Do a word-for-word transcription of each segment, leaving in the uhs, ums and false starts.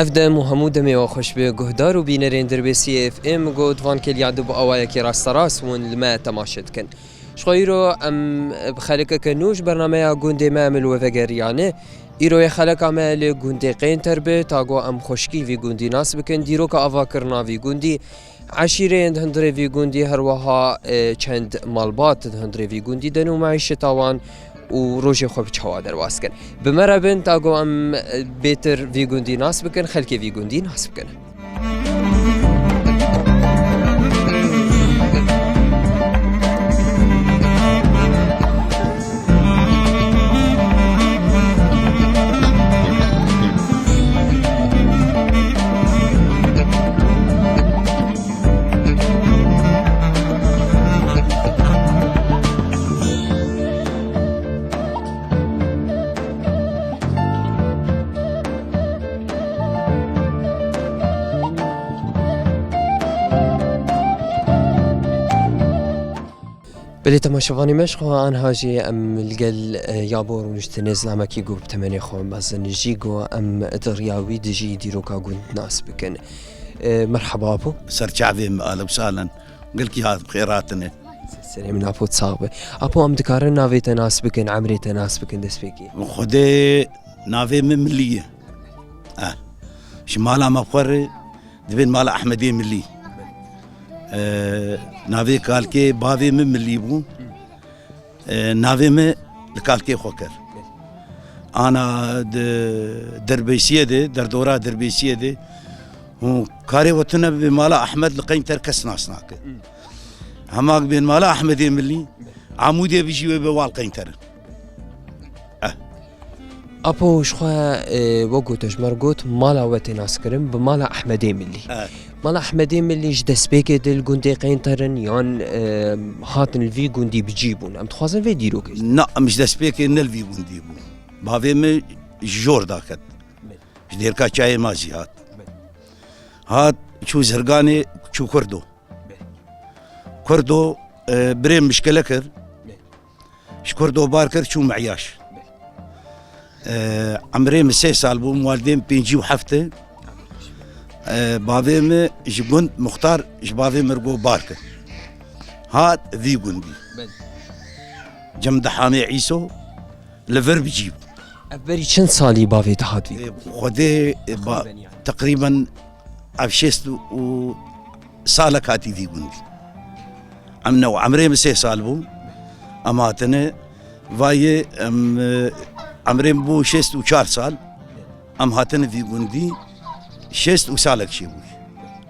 Ev dem û hemû demê we xweş be, guhdar û bînerên Dirbêsiyê F M, got van kêliya du bi awayekî rasterast hûn li me temaşe dikin. Ji xwe îro em bi xelekeke nû ji bernameya gundê me em li we vegeriyane. Îro yê xeleka me li gundê Qênter be, ta ku em xweşikî vî gundî nas bikin, dîroka avakirina vî gundî, eşîreyên di hundirê vî gundî, her wiha, e, çend malbat di hundirê vî gundî de ne û meîşeta wan û rojê xwe bi çawa derbas dikin. Bi me re bin, ta ku em, e, bêtir vî gundî nas bikin, xelkê vî gundî nas bikin. Belê temaşevanê me, ji xwe anha jî em li gel, e, Yabo rûniştine, zilamekî ku bi temenê xwe mezin jî ku em di riya wî dijî dîroka gund nas bikin. E, merheba Apo. Ser çavê me, ahlen û sahlen. Gelkî hat, bi xêr hatine. Serê min Apo, sax be. Apo, em dikarin navê te nas bikin, emrê te nas bikin destpêkê? Xwedê navê min Milî ye. Eh. Ji mala me xwe re dibên mala Ehmedê Milî. Eh, navê kalkê bavê min Milî bû. Eh, navê min li kalkê xwe kir. Ana di Dirbêsiyê de, derdora Dirbêsiyê de, hûn karê we tune bi mala Ehmed li Qeynter kes nas nake. Hema bên mala Ehmedê Milî, Amûdê bijî wê be wal Qeynter. Eh. Apo, ji xwe, e, wek gote ji me re got, mala we tê naskirin bi mala Ehmedê Milî. Evet. Mala Ehmedê Milî ji destpêkê de li gundê Qeynter in yan, e, hatin li vî gundî bi cî bûn? Em dixwazin vê dîrokê. Na, em ji destpêkê ne li vî gundî bûn. Bavê min ji jor daket. Belê. Ji Dêrka Çayê ma jî hat. Belê. Hat çû Zirganê, çû Kurdo. Belê. Kurdo, e, birê mişkile kir. Belê. Ji Kurdo bar kir, çû Me'yaş. E, emrê min sê sal bû, walidê min pêncî û heft e. E, bavê min ji gund muxtar ji bavê min re got bar kir. Hat vî gundî. Belê. Cem de Hamê Îso li vir bi cî bû. Ev berî çend salî bavê te hat vî gundî? E, Xwedê, e, ba-, Teqrîben yani. Teqrîben ev şêst û salek hatî vî gundî. Em ne, emrê min sê sal bû. Em hatine, vayê em, e, emrê min bû şêst û çar sal. Em hatine vî gundî, şêst û salek çêbû.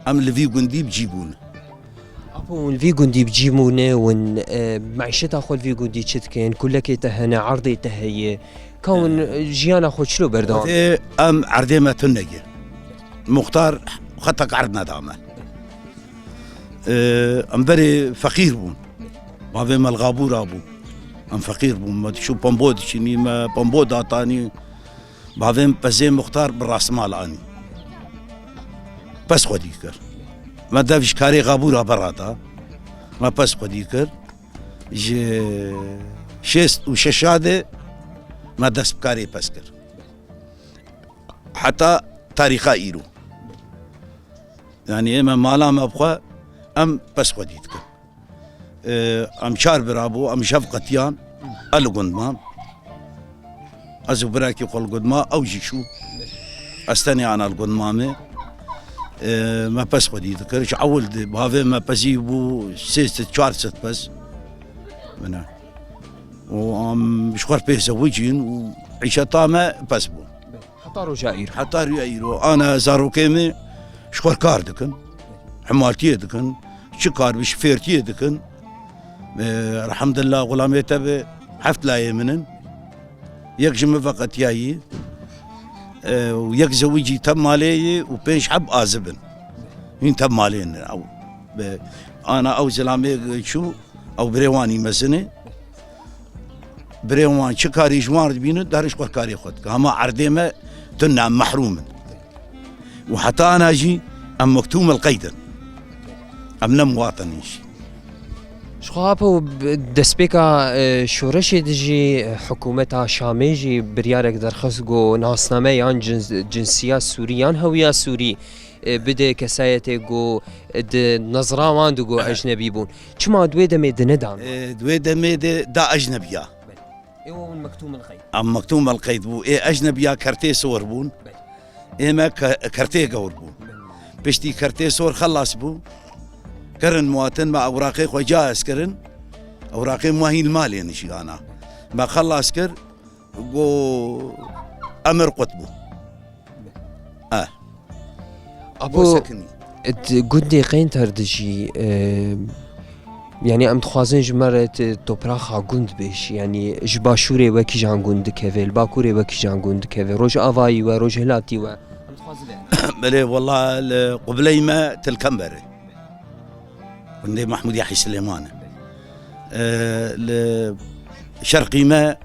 Em li vî gundî bi cî bûne. Apo, hûn li vî gundî bi cî bûne, hûn, e, meîşeta xwe li vî gundî çi dikin? Kulekê te hene, erdê te heye? Ka hûn, e, jiyana xwe çilo berdewam? Wextê em erdê me tune ye. Muxtar xetek erd neda me. E, em berê feqîr bûn. Bavê me li Xabûra bû. Em feqîr bûn. Me dişû pembo diçinî, me pembo datanî. Bavê min pezê muxtar bi rastmal anî. Pez xwedî kir. Me dev ji karê Xabûra berada. Me pez xwedî kir. Ji şêst û şeşa de me dest bi karê pez kir. Heta tarîxa îro. Yanî ê me mala me bi xwe em pez xwedî dikin. Em çar bira bû, em jev qetiyan, ez li gund mam. Ez û birekî xwe li gund ma, ew jî çû. Ez tenê ana li gund mamê. Me pez xwedî dikir. Ji ewil de bavê me pezî bû sê sed, çar sed pez. Bine. Û em ji xwe pê zewicîn û îşeta me pez bû. Heta roja îro. Heta roja îro. Ana zarokê min ji xwe kar dikin. Himaltiyê dikin. Çi kar bi şifêrtiyê dikin. E, elhamdulillah, xulamê te bi heft layê min in. Yek ji min veqetiyayî. E, û yek zewicî te malê yî û pênc heb azib in. Hîn te malê in. Ew, be, ana ew zilamê çû, ew birê wan î mezin e. Birê wan çi karî ji wan re dibînin, dare ji xwe karê xwe dike. Hema erdê me tune, em mehrûm in. Û heta ana jî em mektûm el qeyd in. Em ne muwatin in jî. Ji Xwe apo bi-, destpêka, e, şoreşê de jî, e, hikûmeta Şamê jî biryarek derxist ku nasname yan cins-, cinsiya Sûrî yan hewiya Sûrî, e, bide kesayetê ku, e, di nezra wan de ku ecnebî bûn. Çima di wê demê di nedan? E, di wê demê de da ecnebiya. Ew hûn mektûm el qeyd. Em mektûm el qeyd bû. Ê ecnebiya kertê sor bûn. Belê. Ê me ke-, kertê gewr bû. Belê. Piştî kertê sor xelas bû. Kirin muwatin me ewraqê xwe caiz kirin. Ewraqê me hîn li malê nişîgana. Me xelas kir. Go emir qut bû. Eh. Apo, bo sekinî. Di gundê Qeynter de jî, e, yanî em dixwazin ji me re tu topraxa gund bêjî, yanî ji başûrê wekîjan gund dikeve, li bakurê wekîjan gund dikeve, rojavayî we, rojhilatî we. Em dixwazin vê. Belê, wela li qibleyê me Til Kember e. Gundê Mehmûdî Hêj Silêman e. E, li şerqî me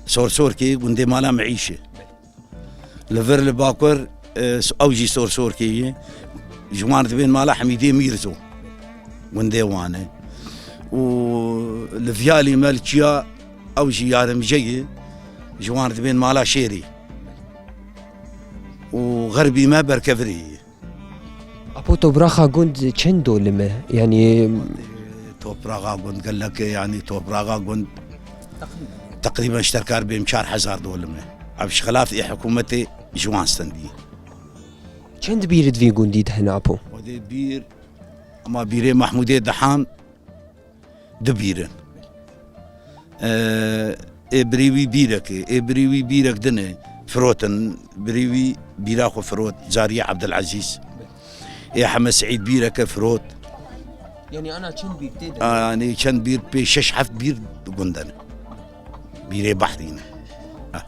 Sorsorkê, gundê mala Meîş e. Li vir li bakur, e, s-, ew jî Sorsorkê ye. Ji wan dibên mala Hemîdê Mîrzo. Gundê wan e. Û li viyalî me li çiya ew jî Yarimje ye. Ji wan dibên mala Şêrî. Û xerbî me Berkevirê ye. Apo topraxa gund çend dolim e? Yanî topraxa gund gelek e, yanî topraxa gund teqrîben ji te re kar bêm çar hezar dolim e. Ev ji xilaf ê hikûmetê ji wan stendî. Çend bîr di vî gundî de hene apo? Xwedê bîr, ama bîrê Mehmûdê Dehan du bîr in. Ee, ê birî wî bîrek e, ê birî wî bîrek din e, firotin, birî wî bîra xwe firot, Zariye Ebdilezîz. Ê Heme Seîd bîreke firot. Yanî ana çend bîr tê de? Yanî çend bîr, pê şeş heft bîr gund in. Bîrê behrî ne. Ah.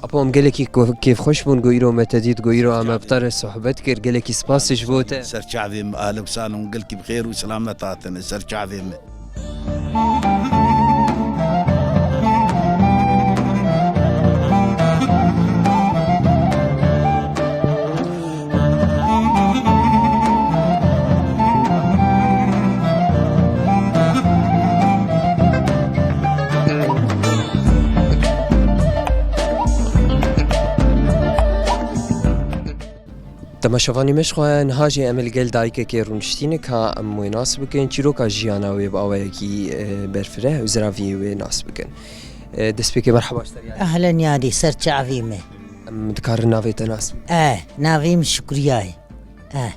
Apo, em gelekî ko-, kêfxweş bûn ku îro me te dît, ku îro em bi te re sohbet kir. Gelekî spas ji bo te. Ser çavê me, ahlen û sahlen, gelkî bi xêr û selamet hatine ser çavê me. Temaşevanê me ji xwe niha jî em li gel dayikekê rûniştîne ka em wê nas bikin, çîroka jiyana wê bi awayekî, e, berfireh û ziraviyê wê nas bikin. E, destpêkê merheba ji te re. Ehlen yadî, ser çavê me. Em dikarin navê te nas bikin? Eh, navê min Şukriya ye. Eh.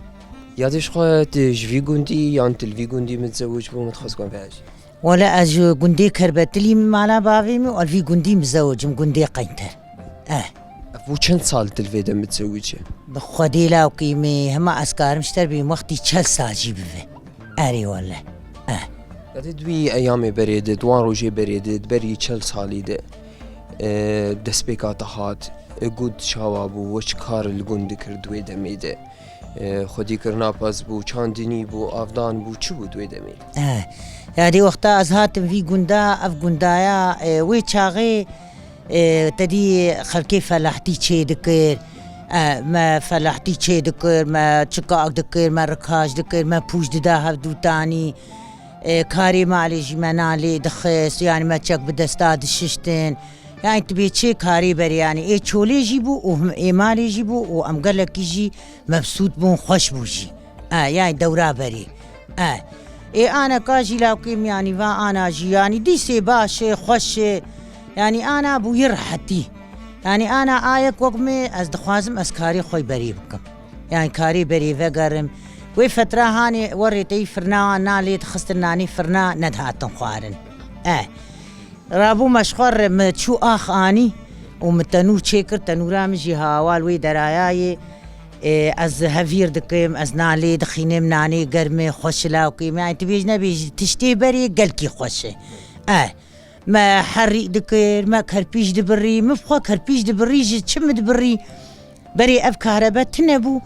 Yadê ji xwe tu ji vî gundî yan tu li vî gundî mitzewic bû, min dixwest ku em vê jî. Wele ez ji gundê Kerbetilî me, mala bavê min, û li vî gundî mizewicim, gundê Qeynter. Eh. Ev bû çend sal tu li vê de mitzewic e? Bi Xwedê lawkî me, hema ez karim ji te re bêm wextî çel sal jî bibe. Erê wele. Eh. Yadê di wî eyamê berê de, di wan rojê berê de, di berî çel salî de, e, destpêka te hat, e, gund çawa bû, we çi kar li gund dikir di wê demê de? E, xwedîkirina pez bû, çandinî bû, avdan bû, çi bû di wê demê? Eh, yadê wexta ez hatim vî gunda, ev gundaya, e, wê çaxê, e, te dî xelkê felahtî çê dikir. E, me felahtî çê dikir, me çikak dikir, me rikaş dikir, me pûç dida hevdûtanî. E, karê malê jî me nalê dixist, yanî me çek bi desta dişiştin. Yanî tu bê çê karê berê, yanî ê çolê jî bû û him ê malê jî bû û em gelekî jî mebsût bûn, xweş bû jî. E, yanî dewra berê. E. Ê aneka jî lawkê min, yanî va ana jî, yanî dîsê baş e, xweş e. Yanî ana bûyî rehetî. Yanî ana ayek wek me, ez dixwazim ez karê xwe berê bikim. Yanî karê berê vegerim. Wê fetra hanê werê teyî firna wan nalê dixistin nanê firna nedihatin xwarin. E. Rabû me ji xwe re, me çû ax anî û min tenûr çêkir, tenûra min jî hawal wê derayayê. E, ez hevîr dikim, ez nalê dixînim, nanê germê xweş lawkê me. Yanî tu bêj nebêj, tiştê berê gelkî xweş e. E, me herî dikir, me kerpîç dibirî, min bi xwe kerpîç dibirî, ji çi min dibirî? Berê ev kahrebe tune bû,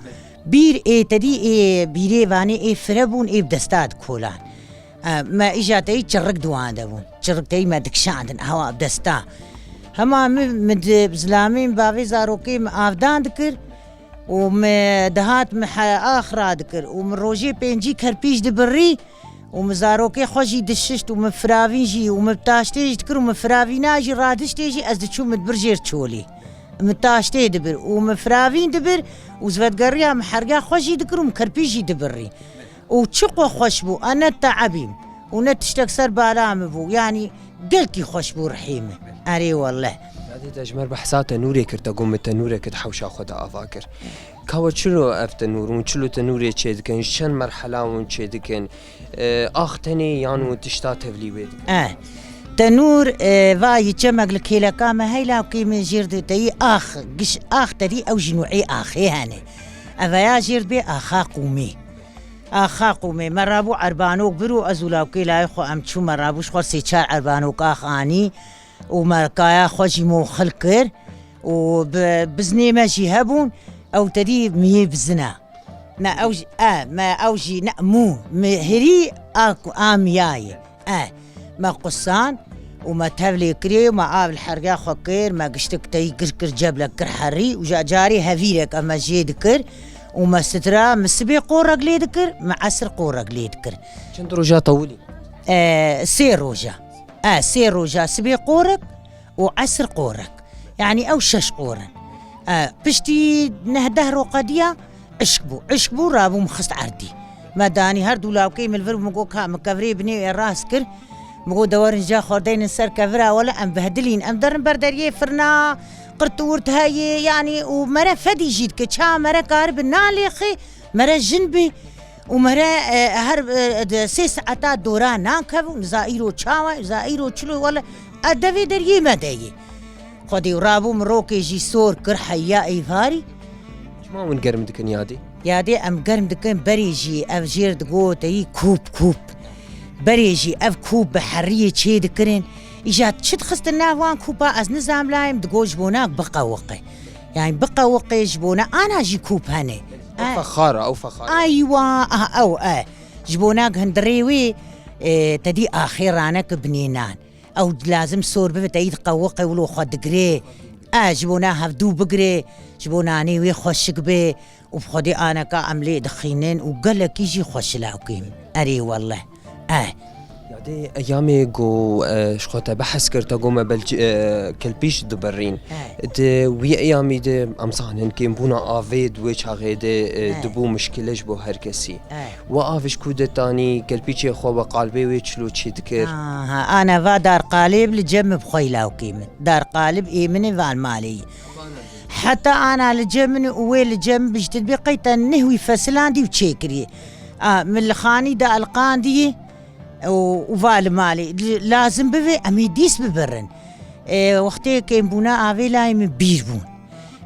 bîr ê te dî ê bîrê vanê ê fire bûn, ê bi desta dikolan. E, me îja teyî çirik di wan de bûn. Çirik teyî me dikişandin, hewa bi desta. Hema min, min di zilamê min bavê zarokê min avdan dikir û min dihat min he-, ax radikir û min rojê pêncî kerpîç dibirî, Û min zarokê xwe jî dişişt û min firavîn jî û min taştê jî dikir û min firavîna jî radiştê jî ez diçûm min dibir jêr çolê. Min taştê dibir û min firavîn dibir û zvedgeriya min heriya xwe jî dikir û min kerpî jî dibirî. Û çi xwe xweş bû, a ne teebîm û ne tiştek ser bala min bû. Yanî gelkî xweş bû rihê min. Erê welleh. Yadê te ji me re behsa tenûrê kir, te got min tenûrek di hewşa xwe de ava kir. Ka we çilo ev tenûr, hûn çilo tenûrê çêdikin, ji çend merhela hûn çêdikin? E, ax tenê yan hûn tişta tevlî wê dikin? E, tenûr, e, va yî çemek li kêleka me hey lawkê min jêr di te yî ax, giş ax te dî ew jî nûê axê hene. Ev ya jêr bê axa qûmê. Axa qûmê. Me rabû erbanok bir û ez û lawkê layê xwe em çû me rabû ji xwe sê çar erbanok ax anî û me kaya xwe jî moxil kir û bi biznê me jî hebûn ew te dî miyê bizina. Me ew jî, e, me ew jî ne mû, mi hirî a, a miyayê. E, me qusan û me tevlê kirê û me av li herga xwe kir, me giştik teyî kir, kir ceblek kir herî û ja carê hevîrek em me jê dikir û me sitira, mi sibê qorek lê dikir, mi esir qorek lê dikir. Çend roja tewilî? E, sê roja. E, sê roja sibê qorek û esir qorek. Yanî ew şeş qor in. E, piştî neh deh roqediya, Işk bû. Işk bû, rabû min xist erdî. Me danî her du lawkê min li vir bû, min got, ka min kevirê binê wê rast kir. Min got, de werin ja xwerdeynin ser kevira, wele em behdilîn. Em derin ber deriyê firna, qirt û wirt heye, yanî û mere fedî jî dike. Ça mere karibi nalêxê, mere jin bi û mere, e, her, e, de sê saeta dora nan kevin. Za îro çawa, za îro çilo, wele e devê deriyê me de ye. Xwedî û rabû min rokê jî sor kir heya êvarî. Çima hûn germ dikin yadê? Yadê em germ dikin berê jî ev jêr digot eyî kûp kûp. Berê jî ev kûp bi heriyê çê dikirin. Îja çi dixistin nav wan kûpa ez nizam layim digot ji bona biqewiqe. Yani biqewiqe ji bona ana jî kûp hene. Ew fexara, ew fexara. Aywa, aha, ew, e. Ji bona hundirê wê, e, te dî axê raneke binê nan. Ew lazim sor bibe, te yî diqewiqe wilo xwe digirê. E, ji bona hevdû bigirê, ji bo nanê wê xweşik be û bi xwedê aneka em lê dixînin û gelekî jî xweş lawkê min. Erê welleh. E. Yadê eyamê ku, e, ji xwe te behs kir, te got me belkî, e, kelpîş dibirîn. E. Di wî eyamî de em zanin kêmbûna avê di wê çaxê de, e, E. dibû mişkile ji bo her kesî. E. We av ji ku ditanî, kelpîçê xwe we qalbê wê çilo çê dikir? Aha, ana va dar qalêb li cem min bi xwe lawkê min. Dar qalib ê min ê van malê yî. Heta ana li cem min û wê li cem min bijtin bê qey te neh wî fesilandî û çêkirî. A, min li xanî de elqandî û, û va li malê. Li, lazim bibe em ê dîs bibirin. E, wextê kêmbûna avê layê min bîr bûn.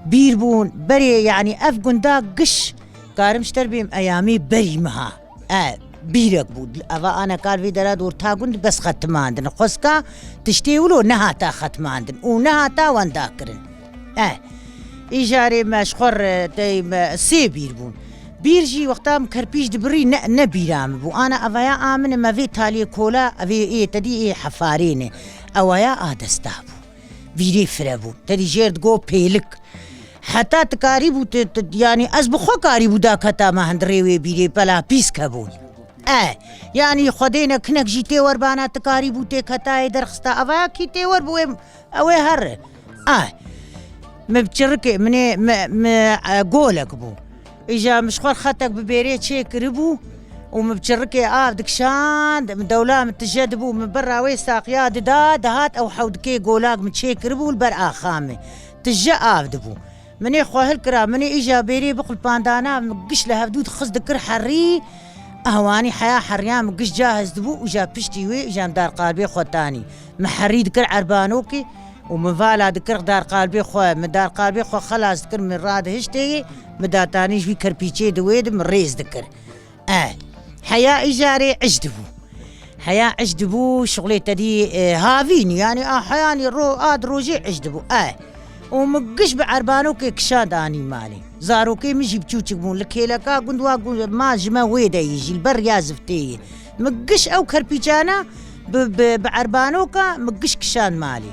Bîr bûn, berê, yanî ev gunda giş, karim ji te re bêm eyamê berî min ha. E, bîrek bû. Eva ana kar vê dera dor ta gund bes xetimandin. Xwezka tiştê wilo nehata xetimandin û nehata wenda kirin. E, îjarê me ji xwe re tey me sê bîr bûn. Bîr jî wexta min kerpîç dibirî ne, ne bîra min bû. Ana evaya a min e me vê taliyê kola, evê ê te dî ê hefarê ne. Ewaya a desta bû. Vîrê fire bû. Te dî jêr digo pêlik. Heta tu karîbû, tu, tu, yanî ez bi xwe karîbû daketa me hundirê wê bîrê pela pîs kebûn. E, yanî xwedê ne kinek jî tê werbana tu karîbû têketayê derxista. Eva ya kî tê wer bû wê, ew ê herre. E, min bi çirikê, min ê, mi, mi, e, golek bû. Îja min ji xwe xetek bi bêrê çê kiribû û min bi çirikê av dikişand, min dewla min tije dibû, min berra wê saqiya dida, dihat ew hewdikê golak min çê kiribû li ber axa min. Tije av dibû. Min ê xwe hilkira, min ê îja bêrê biqulpandana, min giş li hevdû dixist dikir herî. Ehwanî heya heriya min giş cahiz dibû û ja piştî wê îja min dar qalbê xwe tanî. Min herî dikir erbanokê û min vala dikir dar qalbê xwe, min dar qalbê xwe xelas dikir, min radihiştê yê, min datanî ji wî kerpîçê di wê di min rêz dikir. E, heya îjarê iş dibû. Heya iş dibû, şixulê te dî, e, havînî, yanî a heyanî ro-, a di rojê iş dibû. E, û min giş bi erbanokê kişand anî malê. Zarokê min jî biçûçik bûn. Li kêleka gund wa gund ma ji me wê de yî jî, li ber riya ziftê yê. Min giş ew kerpîçana bi, bi, bi erbanoka min giş kişand malê.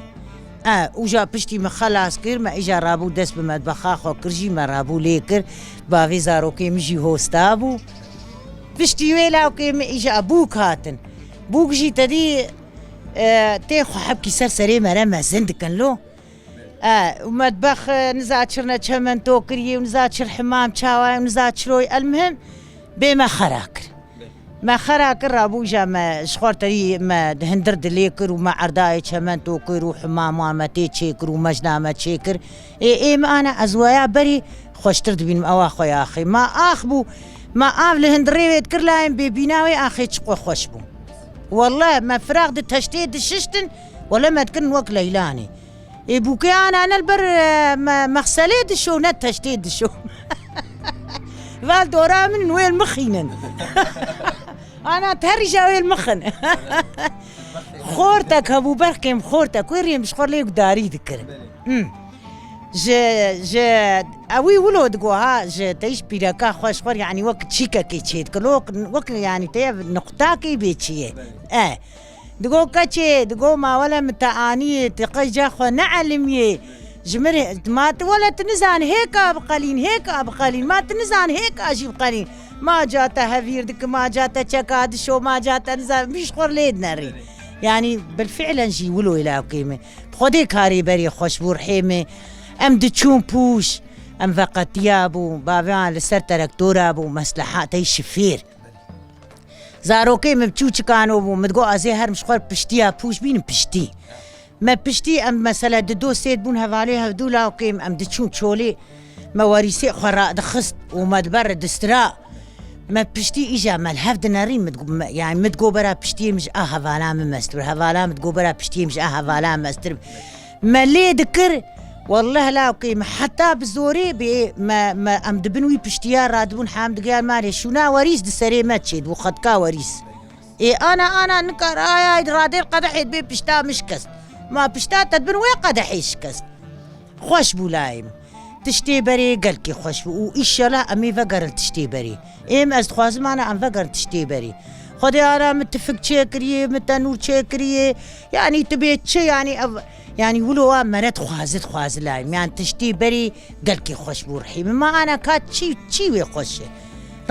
E, û ja piştî min xelas kir, me îja rabû dest bi metbexa xwe kir jî, me rabû lê kir. Bavê zarokê min jî hosta bû. Piştî wê lawkê min îja bûk hatin. Bûk jî te dî, e, tê xwe hebkî ser serê me re mezin dikin lo. E, û medbex, e, niza çirne çemento kiriye û niza çir himam çawa ye û niza çiroy elmihim bê me xera kir. Me xera kir, rabûja me ji xwe re terî me di hindir dilê kir û me erdayê çemento kir û himama me tê çêkir û mejna me çêkir. Ê, ê me ana ez weya berî xweştir dibînim ewa xwe ya axê. Ma ax bû, ma av li hindirê wê dikir layên bêbîna wê axê çi xwe xweş bû. Welle me firaq di teştê dişiştin, welle me dikirin wek leylanê. Ê bûkê ana ne li ber, e, me-, mexselê dişo, ne teştê dişo. Val dora min wê li mixînin. Ana te rîja wê li mixin. Xortek hebû berxkêm xortek wê rêm ji xwe lê gudarî dikir. Hmm. Ji, ji ewî wilo digo ha, ji te ji pîreka xwe ji xwe, yanî wek çîkekê çêdikir, wek, wek yanî te nuqtakê bê çi ye. E. Digo keçê, digo ma wele min te aniyê, tu qey ca xwe neelimiyê. Ji min re, ma tu wele tu nizan hêka biqelîn, hêka biqelîn, ma tu nizan hêka jî biqelîn. Ma ca te hevîr diki, ma ca te çeka dişo, ma ca te nizan, bîş xwe lê dinerî. Yanî bilfiilen jî wilo lawkê min. Bi Xwedê karê berê xweş bû rihê min. Em diçûn pûş, em veqetiya bû, baveyan li ser terektora bû, mesleha tey şifêr. Zarokê min biçûçikan û bû, min digot, ez ê herim ji xwe piştiya pûş bînim piştî. Me piştî em mesela di do sêd bûn hevalê hevdû lawkê min, em diçûn çolê, me werîsê xwe radixist û me di ber distira. Me piştî îja me li hev dinerî, min digo, me, yani min digo bera piştiyê min ji a hevala min mestir, hevala min digo bera piştiyê min ji a hevala min mestir. Me lê dikir, welleh lawkê me heta bi zorê bê me, me em di bin wî piştiya radibûn hem digiyan malê şûna werîs di serê me çêdibû xetka werîs. Ê ana, ana nikar ay ay radêr qedehê dibê pişta min şikest. Ma pişta te di bin wê qedehê şikest. Xweş bû layê min. Tiştê berê gelkî xweş bû û îşelah em ê vegerin tiştê berê. Êm ez dixwazim ana em vegerin tiştê berê. Xwedê ara min tifik çêkiriye, min tenûr çêkiriye. Yanî tu bê çi, yanî ev, yanî wilo wa mere dixwazi, dixwazi layê min. Yanî tiştê berê gelkî xweş bû rihê min. Ma ana ka çî, çî wê xweş e.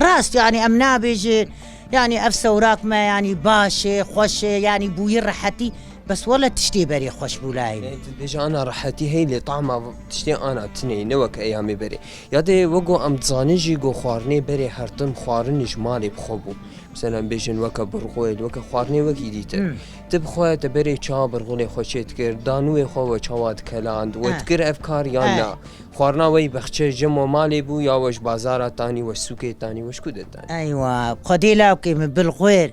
Rast, yanî em nabêjin, yanî ev sewrak me, yanî baş e, xweş e, yanî bûyî rehetî. Bes wele tiştê berê xweş bû layê min. Ê, tu dibêje ana rehetî heye lê tahma tiştê ana tune ye, ne weke eyamê berê. Ya dê wego em dizanin jî go xwarinê berê her tim xwarin ji malê bi xwe bû. Mesela em bêjin weke birxwêl, weke xwarinê wekî dîtir. Hmm. Tu bi xwe te berê çawa birxwêlê xwe çê dikir, danûyê xwe we çawa dikeland, we Ha. dikir ev kar yan Ha. na? Xwarina we yî bexçe ji mo malê bû ya we ji bazara tanî, we ji sûkê tanî, we ji ku de tanî? Eywa, Xwedê lawkê min bilxwêr.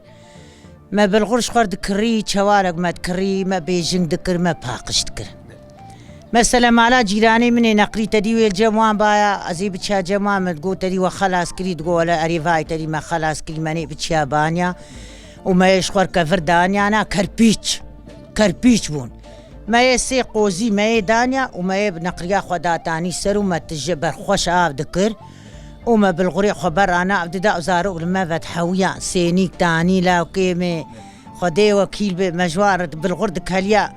Me bilxwir ji xwe re dikirî, çewalek me dikirî, me bêjing dikir, me paqij dikir. Mesela mala cîranê min ê neqrî te dî wê li cem wan baya, ez ê biçiya cem wan, min digot te dî we xelas kirî, digot wele erê vay te dî me xelas kirî, me nê biçiya banya û me yê ji xwe re kevir danya na kerpîç, kerpîç bûn. Me yê sê qozî me yê danya û me yê bi neqriya xwe datanî ser û me tije berxweş av dikir. Û me bilxurê xwe berra nav dida û zarok li me ve dihewiyan. Sênîk tanî lawkê me. Xwedê wekîl be, me ji wan re bilxur dikeliya.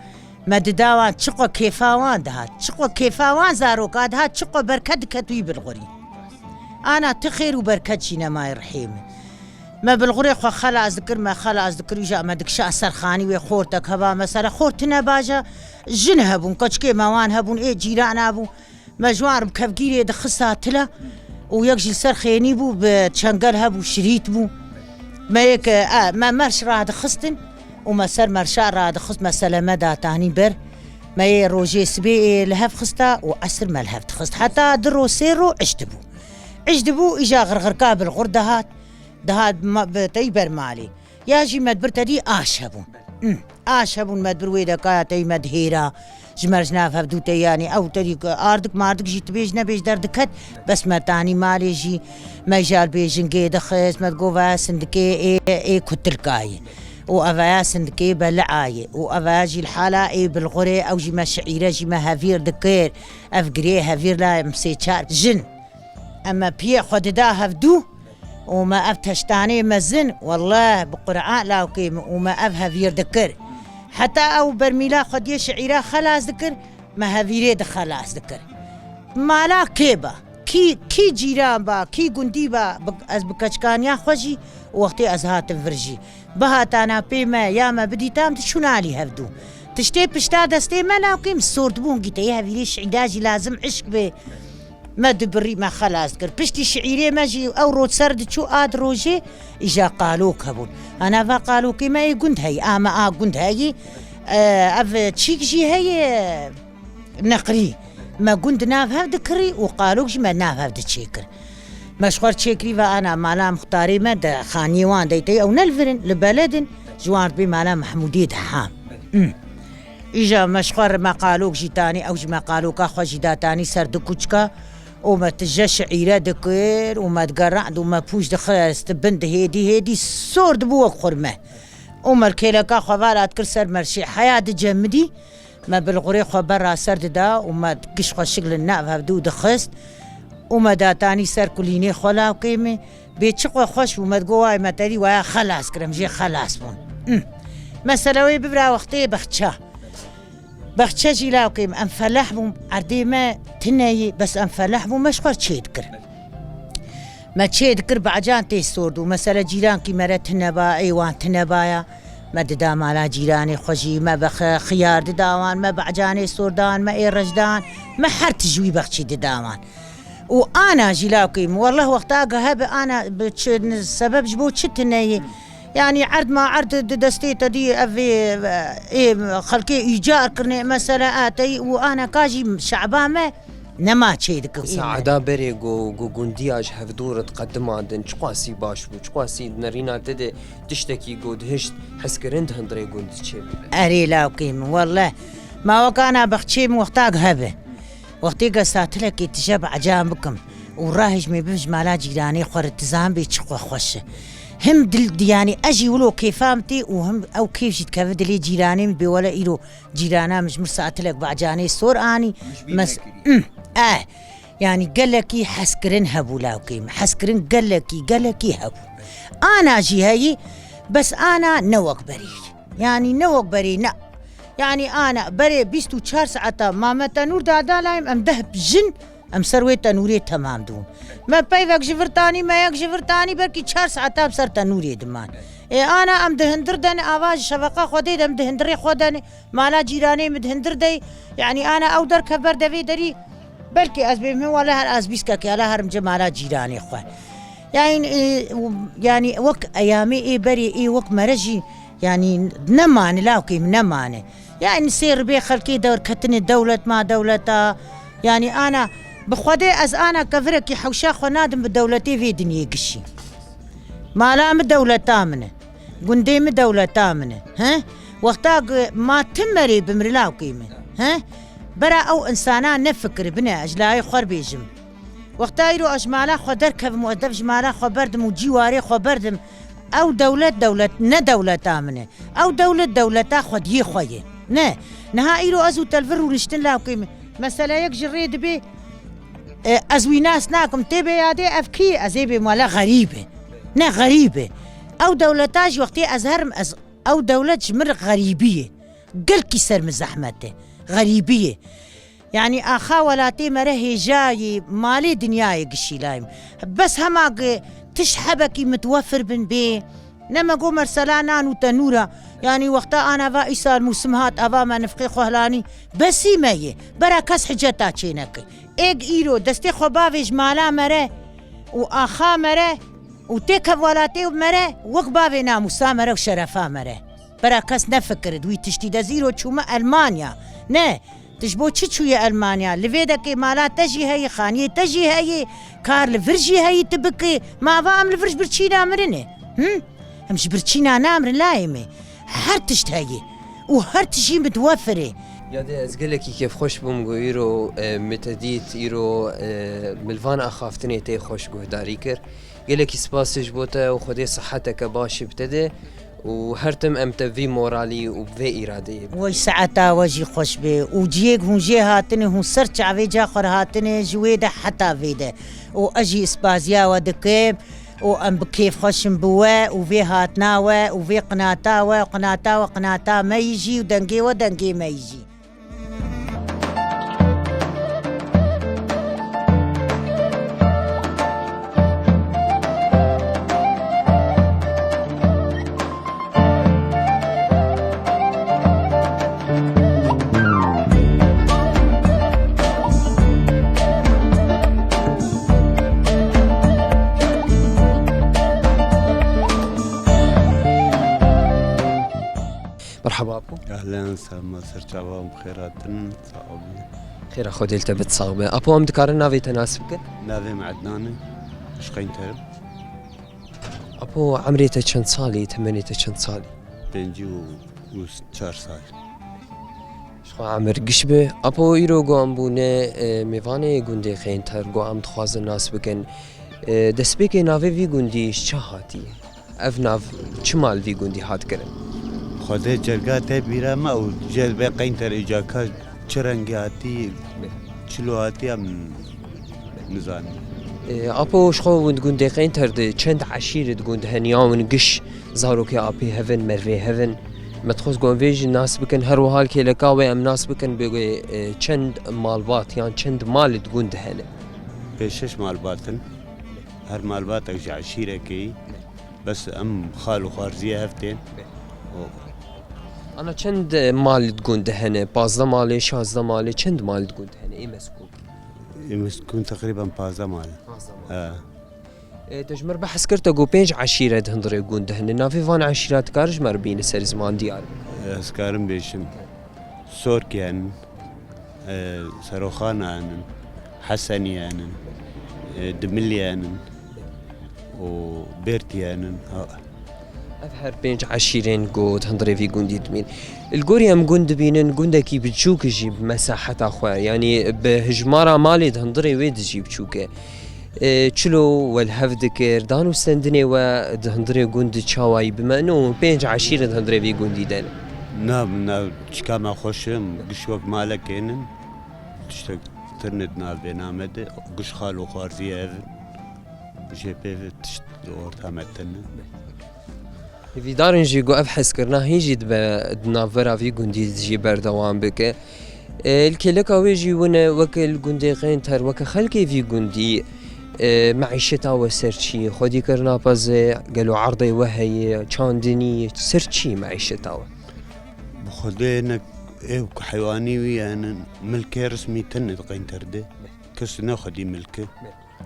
Me dida wan çi xwe kêfa wan dihat. Çi xwe kêfa wan zaroka dihat, çi xwe berket diket wî bilxurî. Ana tu xêr û berket jî nemayê rihê min. Me bilxurê xwe xelas dikir, me xelas dikir, îja me dikişa ser xanî wê xortek heba me sere xort tune baja jin hebûn, keçikê me wan hebûn, ê cîran hebûn. Me ji wan re bi kevgîrê dixista tila û yek jî li ser xênî bû, bi çengel hebû, şirît bû. Me yek, e, me merş radixistin û me ser merşa radixist, me seleme datanî ber. Me yê rojê sibê ê li hev xista û esir me li hev dixist. Heta du ro, sê ro iş dibû. Iş dibû, îja xirxirka bilxur dihat, dihat ma-, bi tey ber malê. Ya jî me dibir te dî aş hebûn. Hmm. Aş hebûn me dibir wê dekaya tey me dihêra. Ji me ji nav hevdû te yanî ew terî ardik mardik jî tu bêj nebêj derdiket. Bes me tanî malê jî me jal bêjingê dixist, me digot veya sindikê ê, ê kutilka ye. Û eveya sindikê beli'a ye. Û eveya jî li hala ê bilxurê ew jî me şiîre jî me hevîr dikir. Ev girê hevîr la em sê çar jin. Em me piyê xwe dida hevdû û me ev teştanê mezin, welleh bi Qur'an lawkê min û me ev hevîr dikir. Heta ew bermîla xwe diyê şiîra xelas dikir, me hevîrê di xelas dikir. Mala kê be? Kî, kî cîran ba, kî gundî ba, bi, ez bi keçikaniya xwe jî û wextê ez hatim vir jî. Bihatana pê me, ya me bidîta em diçûn alî hevdû. Tiştê pişta destê me lawkê min sor dibûn gîteyê hevîrê şîîra jî lazim işk bê. Me dibirî, me xelas kir. Piştî şîîrê me jî ew roj ser diçû a di rojê îja qalok hebûn. Ana va qalokê me ê gund heyî, a me a gund heyî, e, ev çîk jî heye. Neqrî. Me gund nav hev dikirî û qalok jî me nav hev diçêkir. Me ji xwe çêkirî ve ana mala muxtarê me de xaniyê wan deyteyî ew ne li vir in, li beled in, ji wan re bê mala Mehmûdê de ha. Hmm. Îja me ji xwe re me qalok jî tanî, ew jî me qaloka xwe jî datanî ser du kuçka û me tije şiîre dikir û me digerand û me pûç dixist bin di hêdî hêdî sor dibû wek xurme. Û me li kêleka xwe vala dikir ser merşê heya dicemidî. Me bilxurê xwe berra ser dida û me giş xwe şik li nav hevdû dixist û me datanî ser kulînê xwe lawkê min. Bê çi xwe xweş bû, me digot, "Way me te dî waya xelas kir, em jê xelas bûn." Hmm. Mesele wê bibira wextê bexça. Bexçe jî lawkê min, em feleh bûn, erdê me tune yî, bes em feleh bûn, me ji xwe çê dikir. Me çê dikir, bacan tê sor dû. Mesele cîrankî me re tune ba, ê wan tune ba ya. Me dida mala cîranê xwe jî, me bexe xiyar dida wan, me bacanê sor dan, me ê reş dan, me her tij wî bexçî dida wan. Û ana jî lawkê min, wellah wexta ge hebe ana bi çi sebeb ji bo çi tune yî? Yanî erd ma erd di destê te dî ev ê, ê xelkê îcar kirine, mesele a te yî û ana ka jî şe'ba me, Nema çê dikin. Saeda berê ku, ku gundiya ji hevdû re diqedimandin, çiqasî baş bû, çiqasî di nerîna te de tiştekî ku dihişt hezkirin di hundirê gund çê bibe. Erê lawkê min, welle, ma wek ana bexçê min wextak hebe. Wextê ke satilekê tije bi ecan bikim û rahêjmê bim ji mala cîranê xwe re, dizan bê çi xwe xweş e. Him dil, yanî ez jî wilo kêfa min tê û him ew kêf jî dikeve dilê cîranê min bê, wele îro Cîrana min ji min satilek bacanê sor anî. Mes-, mm, eh, yanî gelekî hezkirin hebû lawkê min. Hezkirin gelekî, gelekî hebû. Ana jî heyî, bes ana ne wek berê. Yanî ne wek berê, ne. Yanî ana berê bîst û çar saeta ma me tenûr dada layim, em deh jin Em ser wê tenûrê temam dibûn. Me peyvek ji vir tanî, me yek ji vir tanî, belkî çar saeta bi ser tenûrê diman. Ê ana em di hindir de ne, ava ji şeveqa Xwedê de em di hindirê xwe de ne, mala cîranê min di hindir de, yanî ana ew derkev ber devê derî, belkî ez bêm hin wele her ez bîskekê, hele herim cê mala cîranê xwe. Yanî, e, yanî wek eyamê ê berê ê wek mere jî, yanî nemane lawkê min nemane. Yanî sê ribê xelkê dewr ketine dewlet ma dewleta. Yanî ana bi Xwedê ez ana kevirekî hewşa xwe nadim bi dewletê vê dinyê gişî. Mala min dewleta min e. Gundê min dewleta min e. He? Wexta ku ma tim merê bimri lawkê min. He? Bera ew insana nefikiribine, ez ji layê xwe bêjim. Wexta îro ez ji mala xwe derkevim û ez dev ji mala xwe berdim û cîwarê xwe berdim, ew dewlet dewlet ne dewleta min e. Ew dewlet dewleta xwediyê xwe ye. Ne. Niha îro ez û te li vir rûniştin lawkê min. Mesele yek ji rê dibê, e, ez wî nas nakim, tê bê yadê ev kî ye? Ez ê bêm wele xerîb e. Ne xerîb e. Ew dewleta ji wextê ez herim ez, ew dewlet ji min re xerîbî ye. Gelkî ser min zehmet e. Xerîbî ye. Yanî axa welatê me re hêja yî, malê dinyayê gişî layim. Bes hema ki tişt hebekî mitwefir bin bê. Ne me go mersela nan û tenûra. Yanî wexta ana va îsal mûsim hat, ava me nifqê xwe hilanî. Besî me yê. Bera kes hiceta çêneke. Êg îro destê xwe bavê ji mala me re û axa me re û têkev welatê me re wek bavê namûsa me re û şerefa me re. Bera kes nefikirit wî tiştî de zîro çûme Elmanya. Ne. Tu ji bo çi çûye Elmanya? Li vê dekê mala te jî heye, xaniyê te jî heye, kar li vir jî heyî tu bikî. Ma va em li vir ji birçîna mirinê? Him? Em ji birçîna namirin layê me. Her tişt heye. Û her tişt jî mitwefir e. Ya de ez gelekî kêfxweş bûm ku îro, e, me te dît, îro, e, milvan axaftinê tê xweş guhdarî kir. Gelekî spas ji bo te û Xwedê siheteke baş bi te de. û her tim em te vî moralî û vê îradeyê bidin. Wey saeta we jî xweş be û ciyê ku hûn jê hatine, hûn ser çavê ca xwe re hatine, ji wê de heta vê de. Û ez jî spaziya we dikim û em bi kêf xweş in bi we û vê hatina we û vê qinata we, qinata we qinata me yî jî û dengê we dengê me yî jî. Merhaba Apo. Ehlen, selma, ser çavan, bi xêr hatin, sağ olun. Xêra Xwedê li te bit, sax be. Apo, em dikarin navê te nas bikin? Navê min Ednan e, ji Qeynter im. Apo, emrê te çend salî, temenê te çend salî? Pêncî û çar sal. Ji xwe emir giş be. Apo, îro ku em bûne, e, mêvanê gundê Qeynter ku em dixwazin nas bikin. E, destpêkê navê vî gundî ji çi hatiye? Ev nav çima li vî gundî hat kirin? Xwedê cerga te bîra me û cêr bê Qeynter îcaka çi rengî hatî, çilo hatî em nizanin. E, Apo, ji xwe hûn di gundê Qeynter de çend eşîret gund hene, ya hûn giş zarokê apê hev in, mervê hev in? Me dixwest ku em vê jî nas bikin, her wiha li kêleka wê em nas bikin, bê, e, çend malbat yan çend malê di gund hene? Pêş şeş malbat in. Her malbatek ji eşîrekê yî. Bes em xal û xwarziyê hev tên. Ana çend, e, mal di gund hene? Pazdeh malê, şazdeh malê, çend mal di gund hene? Ê mezkûn. Ê mezkûn teqrîben pazdeh mal. Pazdeh mal. E, te ji mir behs kir, te got pênc eşîret hundirê gund hene. Navê van eşîra dikar ji me re bîne ser ziman diyar bike? Ez karim bêjim. Sorkiyen, e, Seroxananin, Heseniyenin, e, Dimiliyenin û Bêrtiyenin. Ha. Ev her pênc eşîrên ku di hundirê vî gundî dibîn. Li gorî em gund dibînin, gundekî biçûk jî bi mesaheta xwe, yanî bi hijmara malê di hundirê wê de jî biçûk e. E, çilo we li hev dikir, dan û stendinê we di hundirê gund çawayî bi me, no pênc eşîrên di hundirê vî gundî de ne. Na, na, çika me xweş e, giş wek malekê nin, tiştek tirne di nav bêna me de, giş xal û xwarziyê hev in, jê pê ve tişt li orta me tine. Hêvîdar in jî ku ev hezkirina hîn jî dibe di navbera vî gundî de jî berdewam bike. E, li kêleka wê jî wine weke li gundê Qeynter, weke xelkê vî gundî, e, meîşeta we ser çi ye? Xwedîkirina pez e, gelo erdê we heye, çandinî ye, ser çi ye meîşeta we? Bi Xwedê hinek ew ku heywanî wî hene, milkê rismî tine di Qeynter de. Kes ne xwedî milk e.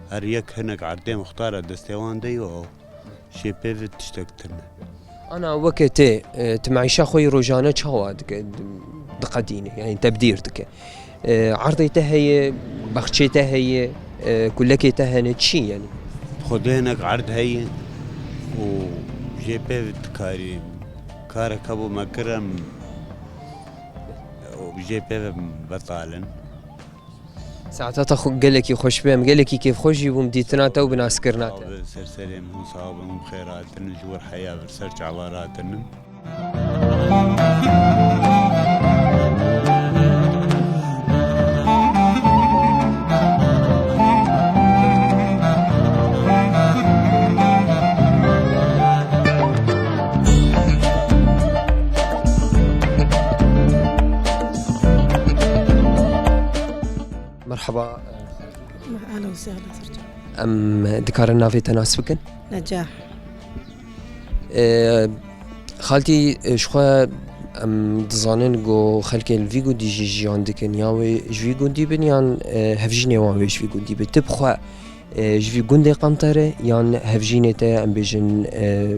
Her yek hinek erdê muxtara destê wan de yo. Jê pê ve tiştek tune. Ana weke tê, e, tu meîşa xwe yî rojane çawa dike, diqedîne, yanî tebdîr dike? E, erdê te heye, baxçê te heye, e, kulekê te hene, çi yanî? Xwedê hinek erd heye û jê pê ve dikarî. Karek hebû me kirin û jê pê ve betal in. Saeta te xwe gelekî xweş be, em gelekî kêfxweş jî bûm dîtina te û bi naskirina te. Ser serê min hûn sax bin, hûn bi xêr hatin, ji wir heya vir ser çava ratin. Merhaba. Ehlen we sehlen, ser çav. Em dikarin navê te nas bikin? Necah. E, xaltî, e, ji xwe em dizanin ku xelkê li vî gundî jî jiyan dikin, ya wê ji vî gundî bin yan, e, hevjînê wan wê ji vî gundî bin. Tu bi xwe, e, ji vî gundê Qentere yan hevjînê te, em bêjin, e,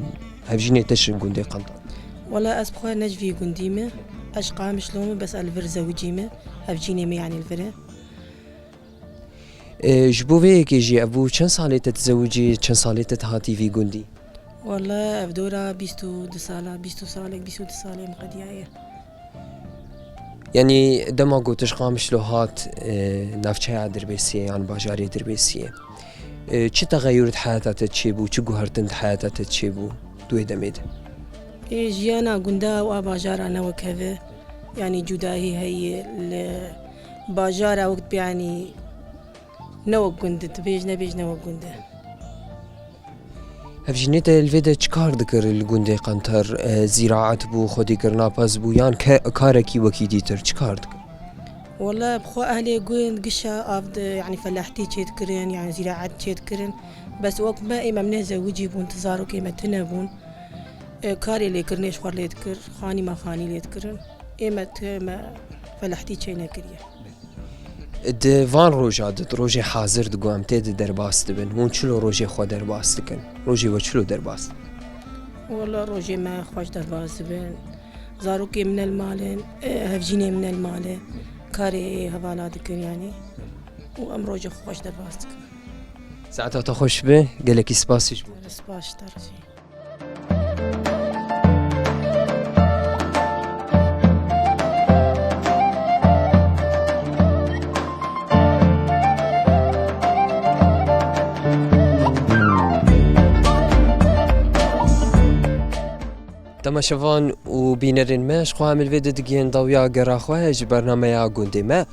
hevjînê te ji gundê Qentere? Wela ez bi xwe ne ji vî gundî me. Ez ji Qamişlo me, bes ez li vir zewicî me. Hevjînê me yanî li vir e. E, ji bo vê yekê jî ev bû çend salê te dizewicî, çend salê te dihatî vî gundî? Wele ev dora bîst û du sala, bîst û salek, bîst û du salê min qediyaye. Yanî dema ku tu ji Qamişlo hat, e, navçeya Dirbêsiyê yan bajarê Dirbêsiyê, e, çi texeyur di heyata te çêbû, çi guhertin di heyata te çêbû di wê demê de? Ê, jiyana gunda û a bajara ne wek hev e. Yanî cudahî heye li bajara wek dibê, yanî ne wek gund e, dibêj nebêj ne wek gund e. Hevjînê te li vê de çi kar dikir li gundê Qenter? E, zîraet bû, xwedîkirina pez bû yan ke-, karekî wekî dîtir çi kar dikir? Wele bi xwe ehlê gund gişa av di, yanî felehtî çêdikirin, yanî zîraet çêdikirin. Bes wek me ê me ne zewicî bûn, ti zarokê me tune bûn. E, karê lêkirinê ji xwe lê dikir, xanî me xanî lê dikirin. Ê me ti me felehtî çê nekiriye. Di van roja de, di rojê hazir de ku em tê de derbas dibin, hûn çilo rojê xwe derbas dikin? Rojê we çilo derbas dikin? Wela rojê me xweş derbas dibin. Zarokê min el malê, e, hevjînê min el malê. Karê hevala dikin yanî. Û em rojê xwe xweş derbas dikin. Saeta te xweş be, gelekî spas ji bo. Spas ji te re jî. Temaşevan û bînerên me, ji xwe em li vê de digihên dawiya gera xwe ji bernameya gundê me.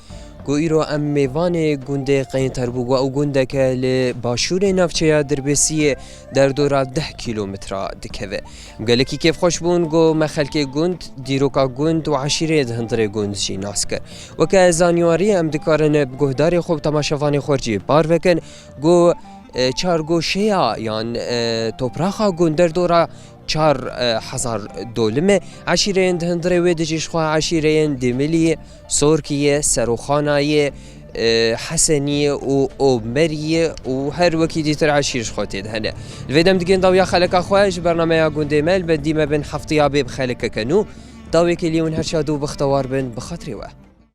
Ku îro em mêvanê gundê Qeynter bû, ku ew gundeke li başûrê navçeya Dirbêsiyê derdora deh kîlometra dikeve. Em gelekî kêfxweş bûn, ku me xelkê gund, dîroka gund û eşîreyê di hundirê gund jî nas kir. Weke zanyawarî em dikarin bi guhdarê xwe û temaşevanê xwe jî parve kin, ku, e, çargoşeya yan, e, topraxa gund derdora çar, e, hezar dolim e. Eşîreyên di hundirê wê de jî ji xwe eşîreyên Dêmilî, Sorkiyê, Seroxanayê, e, Heseniyê û Omeriyê û her wekî dîtir eşîr ji xwe tê de hene. Li vê dem digên dawiya xeleka xwe ji bernameya gundê me, li bendî me bin heftiya bê bi xelekeke nû. Dawekê lê hûn her şad û bextewar bin, bi xatirê we.